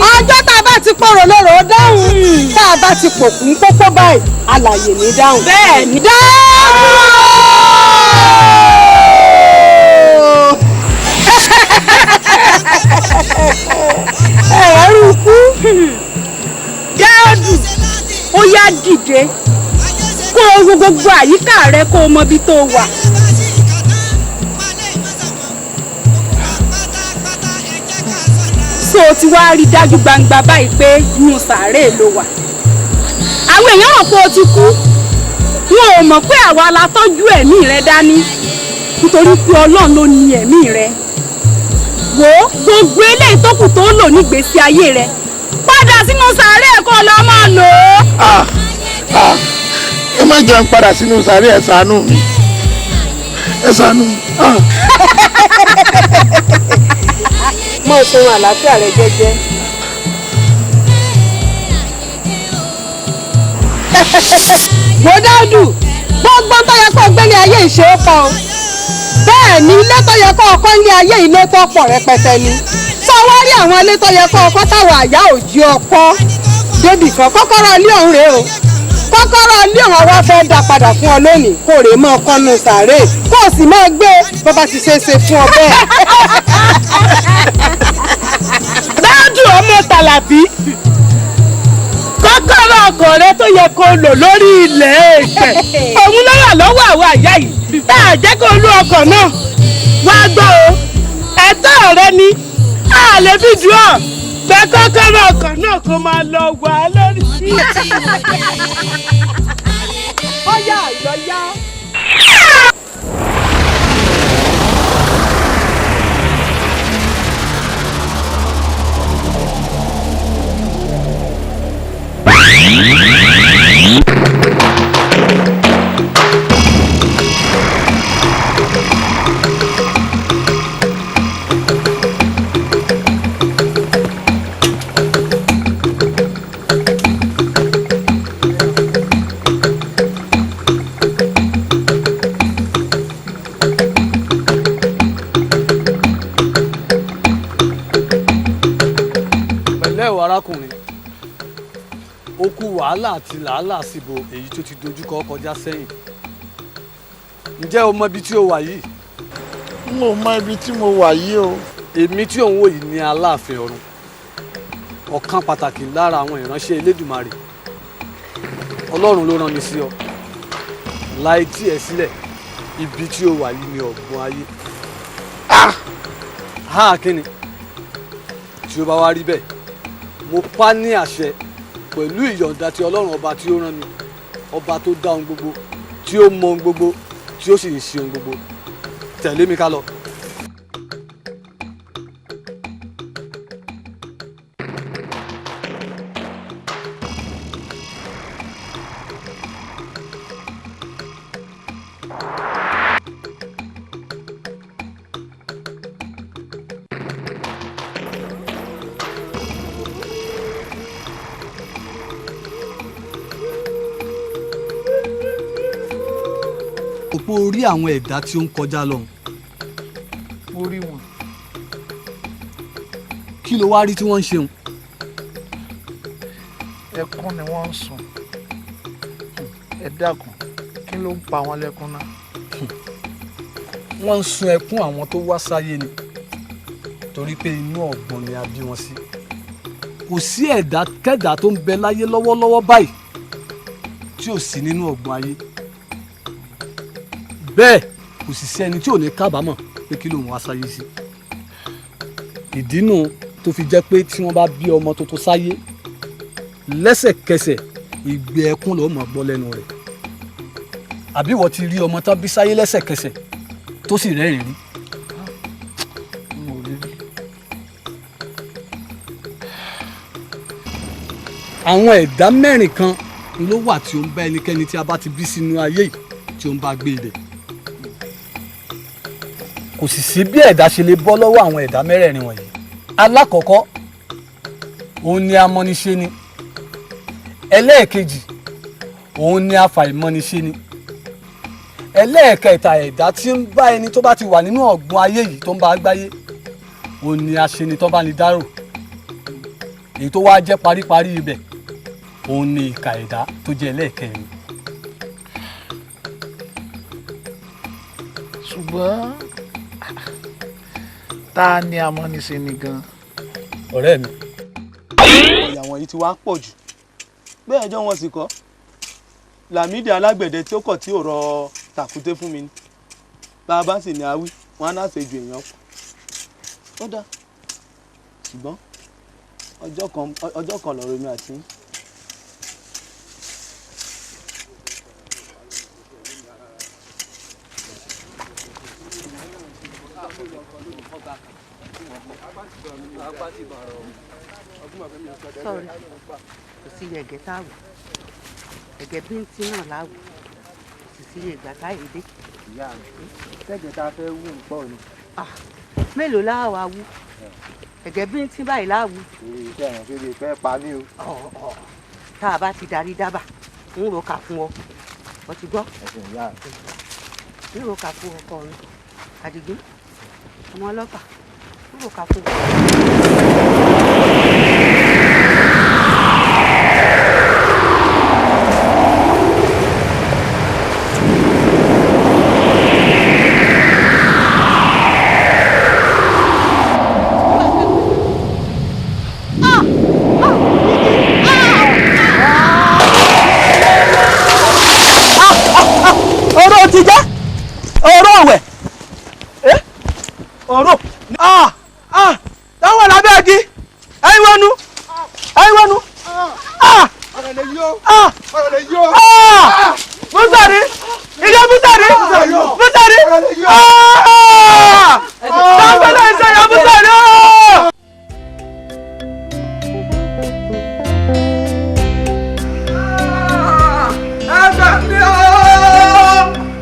Ọjọ́ tá a bá ti pọ̀rọ̀ lọ́rọ̀ ó dáhùn, tá a bá ti pòkú ń pópó báyìí, alàyè ní dáhùn. Bẹ́ẹ̀ ni. Dáhùn. Ẹ̀rọ kú. Dáúdù, ó yá dìde kó o wo gbogbo àyíká rẹ kó o mọ ibi tó wà. So o ti wá rí dájú gbangba báyìí pé inú sàárè ló wà. Àwọn èèyàn rò pé o ti kú, wọn ò mọ̀ pé àwa la tọ́jú ẹ̀mí rẹ dání, nítorí pé Ọlọ́run ló ní ẹ̀mí rẹ. Wò ó, gbogbo eléyìí tó kù tó lò nígbèésí ayé rẹ, padà sínú sàárè kó lọ máa lò ó. Ẹ má jẹun padà sínú sàárè, ẹ ṣàánú mi, ẹ ṣàánú mi. Mọ òṣùwọ̀n àlàáfíà rẹ jẹ́jẹ́. Mo Dáúdù, gbogbo tó yẹ kó gbé ní ayé ìṣe ó pọ̀ o. Bẹ́ẹ̀ ni ilé tó yẹ kó ọkọ́ ní ayé ilé tó pọ̀ rẹpẹtẹ ni. Sọ wá rí àwọn ilé tó yẹ kó ọkọ́ táwọn àyà òjì ọkọ́ débì kan. Kọ́kọ́rọ́ ilé ọ̀hún rèé o. Kọ́kọ́rọ́ ilé ọ̀hún àwa fẹ́ dá padà fún ọ lónìí, kó rèé mọ́ ọkọ́ nù sàárè, kó o sì máa gbé bó bá ti ṣe é ṣe fún ọ bẹ́ẹ̀. Dáúdù ọmọ Tàlàbí, kọ́kọ́rọ́ ọkọ̀ rẹ tó yẹ kó lò lórí ilẹ̀ èèpẹ̀ òun ló wà lọ́wọ́ àwọn àyà yìí, tá a jẹ́ kó lú ọkọ̀ náà. Wá gbọ́ o, ẹ̀tọ́ rẹ ni a lè fi jù ọ́ gbẹ kọ́kọ́rọ́ ọkọ̀ náà kó máa lọ wà lórí. Ọ̀yá àyọ̀yá. Pẹ̀lẹ́ o arákùnrin, ó kú wàhálà àti làálàá síbo èyí tó ti dojúkọ kọjá sẹ́yìn. Ǹjẹ́ o mọ ibi tí o wà yìí? N ò mọ ibi tí mo wà yìí o. Èmi tí ò ń wò yìí ní Aláàfin ọ̀run, ọ̀kan pàtàkì lára àwọn ìránṣẹ́ Elédùmarè. Ọlọ́run ló rán mi sí ọ. La etí ẹ sílẹ̀, ibi tí o wà yìí ní ọ̀gbun ayé. Ha, kíni tí o bá wá rí bẹ́ẹ̀, mo pa ní àṣẹ pẹ̀lú ìyọ̀ǹda ti Ọlọ́run ọba tí ó rán mi, ọba tó dá ohun gbogbo, tí ó mọ ohun gbogbo, tí ó sì ń ṣe ohun gbogbo. Tẹ̀lé mi ká lọ. Òpó orí àwọn ẹ̀dá tí ó ń kọjá lọ́hùn. Mo rí wọn. Kí ló wá rí tí wọ́n ń ṣeun? Ẹkún ni wọ́n ń sùn. Ẹ dákun, kí ló ń pa wọ́n lẹ́kún náà? Wọ́n ń sun ẹkún àwọn tó wá sáyé ni, torí pé inú ọ̀gbun ni a bí wọn sí. Kò sí ẹ̀dá kẹ́dà tó ń bẹ láyé lọ́wọ́lọ́wọ́ báyìí tí ò sí nínú ọ̀gbun ayé. Bẹ́ẹ̀ kò sì sí ẹni tí ò ní kábàámọ̀ pé kí lòun wá sáyé sí. Ìdínú tó fi jẹ́ pé tí wọ́n bá bí ọmọ tuntun sáyé, lẹ́sẹ̀kẹsẹ̀ ìgbé ẹkún ló mọ̀ gbọ́ lẹ́nu rẹ̀. Àbí ìwọ ti rí ọmọ tán bí sáyé lẹ́sẹ̀kẹsẹ̀ tó sì rẹ́rìn rí? N ò rí rí. Àwọn ẹ̀dá mẹ́rin kan ló wà tí ó ń bá ẹnikẹ́ni tí a bá ti bí sínú ayé yìí tí ó ń bá gbé ibẹ̀. Kò sì sí bí ẹ̀dá ṣe lè bọ́ lọ́wọ́ àwọn ẹ̀dá mẹ́rẹ̀ẹ̀rin wọ̀nyí. Alákọ̀ọ́kọ́, òun ni amọ́niṣe ni. Ẹlẹ́ẹ̀kejì, òun ni afàìmọ́niṣe ni. Ẹlẹ́ẹ̀kẹta, ẹ̀dá tí ń bá ẹni tó bá ti wà nínú ọ̀gbun ayé yìí tó ń bá gbáyé, òun ni aṣeni tó bá ní dárò. Èyí tó wá jẹ́ paríparí ibẹ̀ òun ni ìkà ẹ̀dá tó jẹ́ ẹlẹ́ẹ̀kẹrin. Ṣùgbọ́n ta ni amọ́nisìn ni gan. Ọ̀rẹ́ mi. Ìyà wọ̀nyí ti wá pọ̀ jù bẹ́ẹ̀, ẹjọ́ wọn sì kọ́ Lámídì alágbẹ̀dẹ tí ó kọ̀ tí ò rọ tàkúté fún mi ni. Bá a bá sì ní awí wọn á náà ṣe ju èèyàn pọ̀ ó dáa, ṣùgbọ́n ọjọ́ kan, ọjọ́ kan lọ̀rọ̀ mi àti yín. Sọ̀rọ̀ kò sí ẹ̀gẹ́ táwọ̀, ẹ̀gẹ́ bíntín náà láwọ̀, kò sì sí ìgbà táyé dé. Ìyá mi, sẹ́gẹ̀ẹ́ tá a fẹ́ wù ń pọ̀ ni. Mélòó láwa wú ẹ̀gẹ́ bíntín báyìí láwù? Iṣẹ́ ẹ̀ràn ṣe lè fẹ́ pa mí o. Tá a bá ti darí dábàá, ń ro kà fún ọ, ọ ti gbọ́? Ẹ̀sìn ìyá mi. Ń ro kà fún ọkọ mi Àdìgún ọmọ ọlọ́pàá, ń ro kà fún ọ. Ọ̀rọ̀ ti jẹ́ ọ̀rọ̀ ọ̀wẹ̀ ọ̀rọ̀ táwọn lábẹ́ agi ẹ̀yin wọnú, ẹ̀yin wọnú. Musari ilé, Musari, Musari, táwọn náà ṣe ya Musari. Ẹgbẹ́ mi ooo,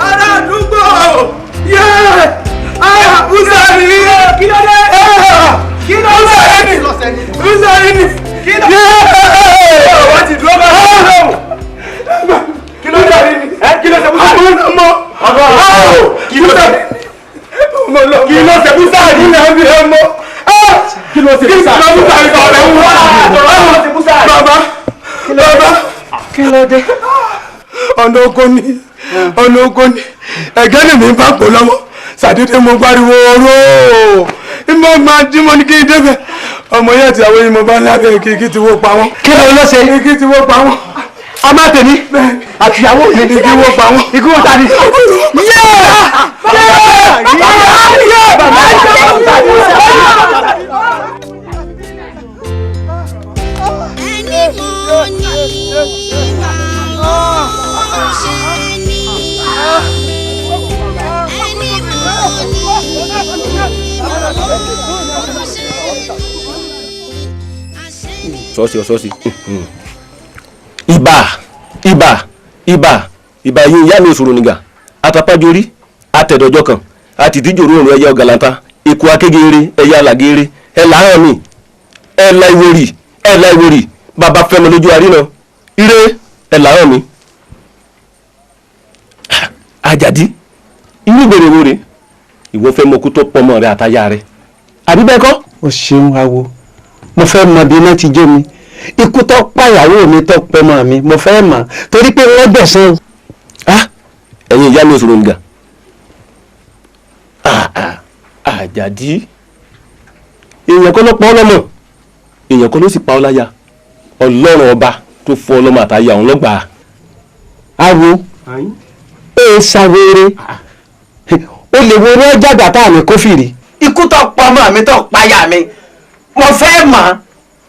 ará àdúgbò yé ah Musari, Kí ló dé? Kí ló dé? Musari ni, Musari ni yé Wọ́n ti dúró bá lóhùn. Kí ló dé? Ẹ kí ló ṣe Musari? Àwọn ọmọ Kí ló ṣe? Kí ló ṣe Musari ní ẹbí ọmọ? Kí ló ṣe Kí ló Musari? Musari kọ̀ ọ̀rẹ́ wá. Kí ló ṣe Musari? Bàbá, bàbá, Kí ló dé? Ọ̀nà oko ni, ọ̀nà oko ni ẹ̀gẹ́ ni mi bá pò lọ́wọ́. Ṣàdédé mo pariwo oró ìmọ̀ máa jí mo ní kí n débẹ̀, ọmọ yẹn àti àwọn yìí mo bá lábẹ́ igi, igi ti wó pa wọ́n. Kí ló ló ṣe? Igi ti wó pa wọ́n. Ọmọ tèmi àtìyàwó mi. Igi wó pa wọ́n. Ikú wo ta ni? Yéé! Yéé! Ẹni mọ̀ ní wà ó ṣe ní. Ẹni mọ̀ ní wà ó ṣe ní. Sọ́ọ̀sì ọ̀sọ́ọ̀sì. Ibà, ibà, ibà, ibà yìí, ìyá mi òṣòro nìgà atapájórí atẹ̀dọ̀jọ́ kan àtìdíjòrò òrùn ẹyẹ ọ̀gàlàntà ikú akégeere ẹyẹ alàgeere ẹ̀là hàn mi, ẹ̀là ìwòrì, ẹ̀là ìwòrì, bàbá fẹ́mi lójú àríná ire, ẹ̀là hàn mi. Àjàdí, irú ìbéèrè wo rèé? Ìwọ fẹ́ mọ kú tó pọmọ rẹ àtaya rẹ, àbí bẹ́ẹ̀ kọ́? O ṣeun awo, mo fẹ́ mọ bí iná ti jó mi, ikú tó pàyàwó mi, tó pọmọ mi, mo fẹ́ mọ̀ torí pé wọ́n gbẹ̀san. Ah, ẹ̀yin ìyá mi òṣòro nìgà. Ah, ah, Àjàdí, èèyàn kan ló pa ọ́ lọ́mọ, èèyàn kan ló sì pa ọ́ láya. Ọlọ́run ọba tó fọ́ ọlọ́mọ àtaya òun lọ́gbàá. Awo, ee ṣàwérè o lè wo ní ọjà àgbà tá à ní kófìrí. Ikú tó pa ọmọ mi, tó payà mi, mo fẹ́ mọ̀.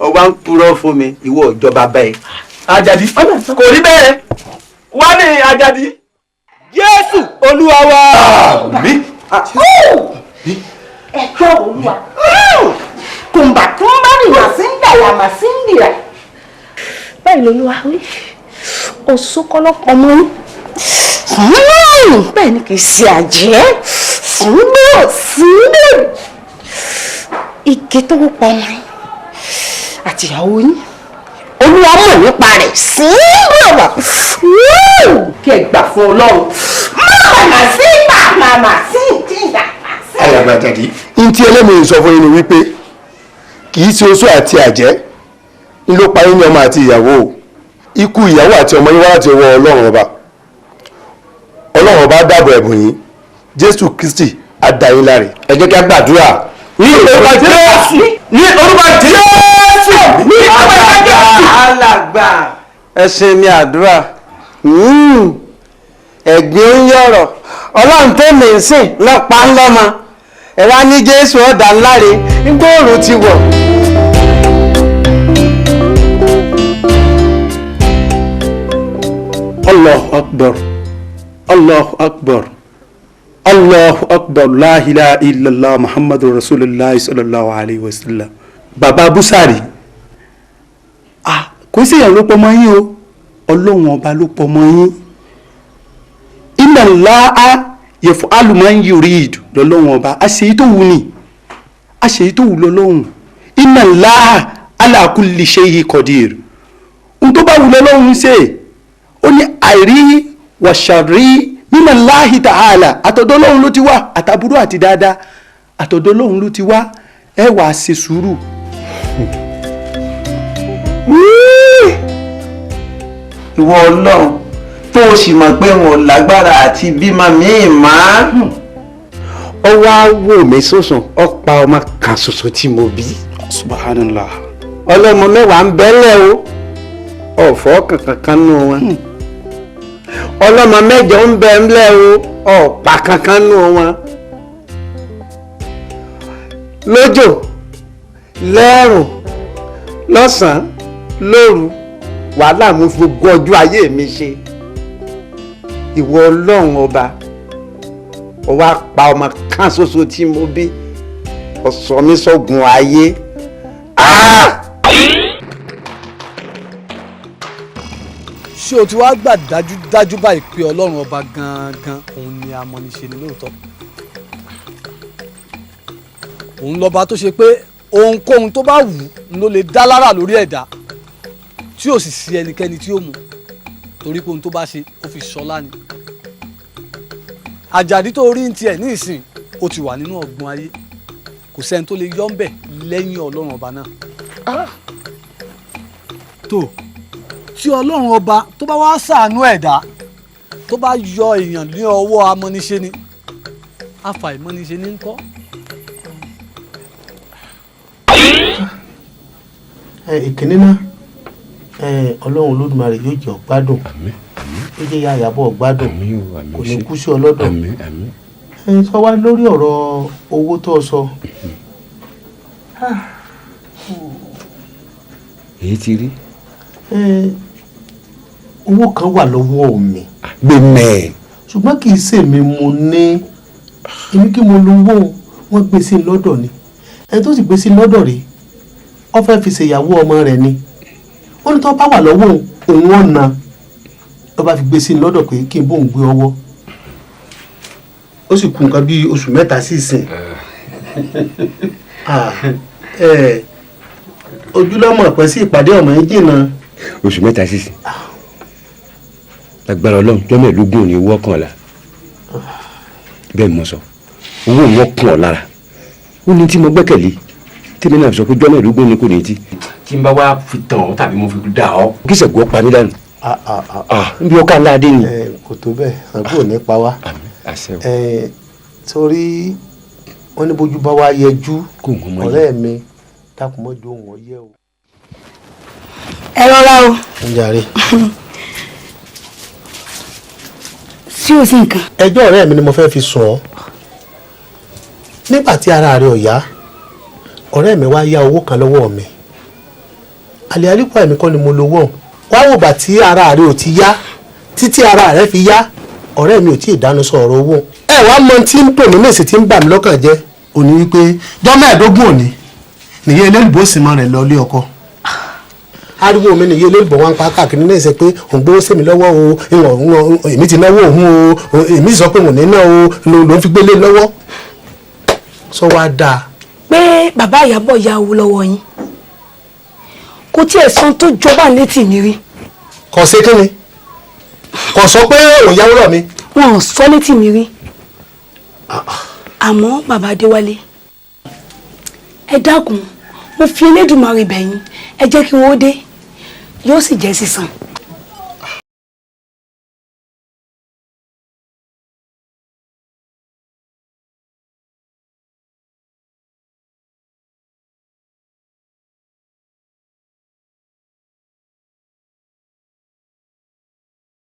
Ọ wá ń purọ́ fún mi, ìwọ ìjọba bẹ́ẹ̀. Àjàdí, kò rí bẹ́ẹ̀ wá ní Àjàdí. Jésù Olúwa wa. Àmín. Ẹjọ́ olúwa kùmbàkùmbà ni màsíndà yà màsíndìrà. Báyìí lolúwa wí, oṣù kọlọ́pọ̀ mọ́ bẹ́ẹ̀ ni, kì í ṣe àjẹ́ síndò síndò igi tó wọ́pọ̀ ọmọ yín àtìyàwó yín, olúwa mọ̀ nípa rẹ̀ síndò wà kí ẹ gbà fún ọlọ́run màmá sí màmá sí ìjìyà. Alàgbà Àjàdí, n tí ẹlẹ́mìí sọ fún yín ni wípé kì í ṣe oṣó àti àjẹ́. Ń ló pa yín ní ọmọ àti ìyàwó o. Ikú ìyàwó àti ọmọ yín wá láti ọwọ́ Ọlọ́run ọba. Ọlọ́run ọba dáàbò ẹ̀bùn yín. Jésù Kristi á dá yín láre. Ẹ jẹ́ kí a gbàdúrà. Ní orúkọ Jésù, ní orúkọ Jésù, ní orúkọ Jésù. Alàgbà, ẹ ṣe mi àdúrà. Ẹ̀gbin ń yọ̀rọ̀ Ọlọ́run tèmi ń sìn lọ́pàá ńlọ́mọ ẹ wá ní Jésù ọ̀dà ńláre ńgbòòrò ti wọ̀. Allahu akbar, Allahu akbar, Allahu akbar, la ilaha illallah, Muhammadu rasulillah sallallahu alayhi wa sallam. Bàbá Búsàrì, ah, kò sí èèyàn ló pọ̀ mọ́ yín o, Ọlọ́run ọba ló pọ̀ mọ́ yín. Inna Allaha yaf'alu man yurid lọ́lọ́run ọba, a ṣe èyí tó wù ní, a ṣe èyí tó wù lọ́lọ́run. Inna Allaha ala kulli shay'in qadir. Ohun tó bá wù lọ́lọ́run ń ṣe, ó ní àìrí wàṣàrí nínú Allahi ta'ala, àtọ̀dọ̀ Ọlọ́run ló ti wá, àtàbúrò àti dáadáa, àtọ̀dọ̀ Ọlọ́run ló ti wá, ẹ wàá ṣe sùúrù. Ìwọ Ọlọ́run tó o sì mọ̀ pé wọn ò lágbára àti bímọ míì mọ́. Ó wá wò mí sọ̀sùn, ó pa ọmọ kan ṣoṣo tí mo bí. Subhanallah. Ọlọ́mọ mẹ́wàá ń bẹ́lẹ̀ o, ọ̀fọ́ kankan kan nù wọn. Ọlọ́mọ mẹ́jọ ń bẹ ńlẹ̀ o, ọ̀pá kankan nù wọn. Lójò, lẹ́rùn, lọ́sàn-án, lóru, wàhálà mo fi gbogbo ọjọ́ ayé mi ṣe. Ìwọ Ọlọ́run ọba, ó wá pa ọmọ kan ṣoṣo tí mo bí, ó sọ mí sọ́gun ayé. Ṣé o ti wá gbà dájúdájú báyìí pé Ọlọ́run ọba gangan òun ni amọ̀niṣe ni lóòótọ́? Òun lọ́ba tó ṣe pé ohunkóhun tó bá wù ú ló lè dá lára lórí ẹ̀dá tí ò sì sí ẹnikẹ́ni tí ó mú, torí pé ohun tó bá ṣe ó fi ṣọlá ni. Àjàdí tó rí ní tiẹ̀ ní ìsìn, ó ti wà nínú ọ̀gbun ayé, kò sẹ́ni tó lè yọ́ ń bẹ̀ lẹ́yìn Ọlọ́run ọba náà. Tó tí Ọlọ́run ọba tó bá wá ṣàánú ẹ̀dá, tó bá yọ èèyàn ní ọwọ́ amọ́niṣe ni, àfàìmọ́niṣe ní ń kọ́. Ìkíní náà, Ọlọ́run Olódùmarè yóò jẹ́ ó gbádùn, yóò jẹ́ ìyá Ìyábọ̀ gbádùn, kò ní kú sí ọlọ́dọ̀. Sọ wá lórí ọ̀rọ̀ owó tó sọ. Èyí ti rí. Owó kan wà lọ́wọ́ mi. Gbẹmẹ. Ṣùgbọ́n kì í ṣèmi mo ní, èmi kí mo lówó, wọ́n gbé sí lọ́dọ̀ ni. Ẹni tó sì gbé sí lọ́dọ̀ rèé, ó fẹ́ fi ṣèyàwó ọmọ rẹ̀ ni. Ó ní tó bá wà lọ́wọ́ òun ọ̀nà ló bá fi gbé sí lọ́dọ̀ pé kí n bóun gbé ọwọ́. Ó sì kù nǹkan bíi oṣù 3 sí ìsìn. Ojúlọ́mọ̀ pẹ́ sí ìpàdé ọmọ yín jìnnà. Oṣù 3 sí ìsìn. Lágbára Ọlọ́run, jọ́ mẹ́ẹ̀ẹ́dógún ní owó ọkàn ọ̀la. Bẹ́ẹ̀ ni mo sọ, owó wọn kàn ọ́ lára. Ó ní tí mo gbẹ́kẹ̀lé, tèmi náà sọ pé jọ́ mẹ́ẹ̀ẹ́dógún ni kò ní tí. Tí n bá wá fi tàn ọ́ tàbí mo fi dà ọ́, kí Ṣàngó pa mí dànù. Nbí ọkà ńlá adé ni. Kò tó bẹ́ẹ̀, Ṣàngó ò ní pa wá. Torí wọ́n ní bójú bá wá yẹjú, ọ̀rẹ́ mi dákun mọ́jú òun ọyẹ́ o. Ẹ rọra o. Ń jàre. Sí ò sí nǹkan. Ẹjọ́ ọ̀rẹ́ mi ni mo fẹ́ fi sùn ọ́. Nígbà tí ara rẹ̀ ò yá, ọ̀rẹ́ mi wá yá owó kan lọ́wọ́ mi. Àlè àríkọ́ ẹ̀mí kọ́ ni mo lówó ọ̀hún. Wá wò bá tí ara rẹ̀ ò ti yá, títí ara rẹ̀ fi yá, ọ̀rẹ́ mi ò tí ì dáná sọ ọ̀rọ̀ owó. Ẹ wá mọ tí ń dùn mí ní ìsìn tí ń bà mí lọ́kàn jẹ́, òní wípé jọ́ mẹ́ẹ̀ẹ́dógún òní nìyẹn eléyìnbó sì mọ rẹ̀ lọ ilé ọkọ. Ariwo mi nìyẹn eléyìnbó wọn pa káàkiri ní ìsìn pé òun gbówó sí mi lọ́wọ́ o, èmi ti náwó òun o, èmi sọ pé òun ní ná o, ló ń fi gbélé lọ́wọ́. Sọ wá dáa. Pé bàbá Ìyábọ̀ ya owó lọ́wọ́ yín, kò tiẹ̀ san tó jọba létí mi rí. Kò ṣe kí ni? Kò sọ pé òun yáwó lọ mi. Wọn ò sọ létí mi rí. Àmọ́ bàbá Adéwálé, ẹ dákun, mo fi Elédùmarè bẹ̀ yín, Ẹ jẹ́ kí wọ́n dé, yóò sì jẹ́ sísan.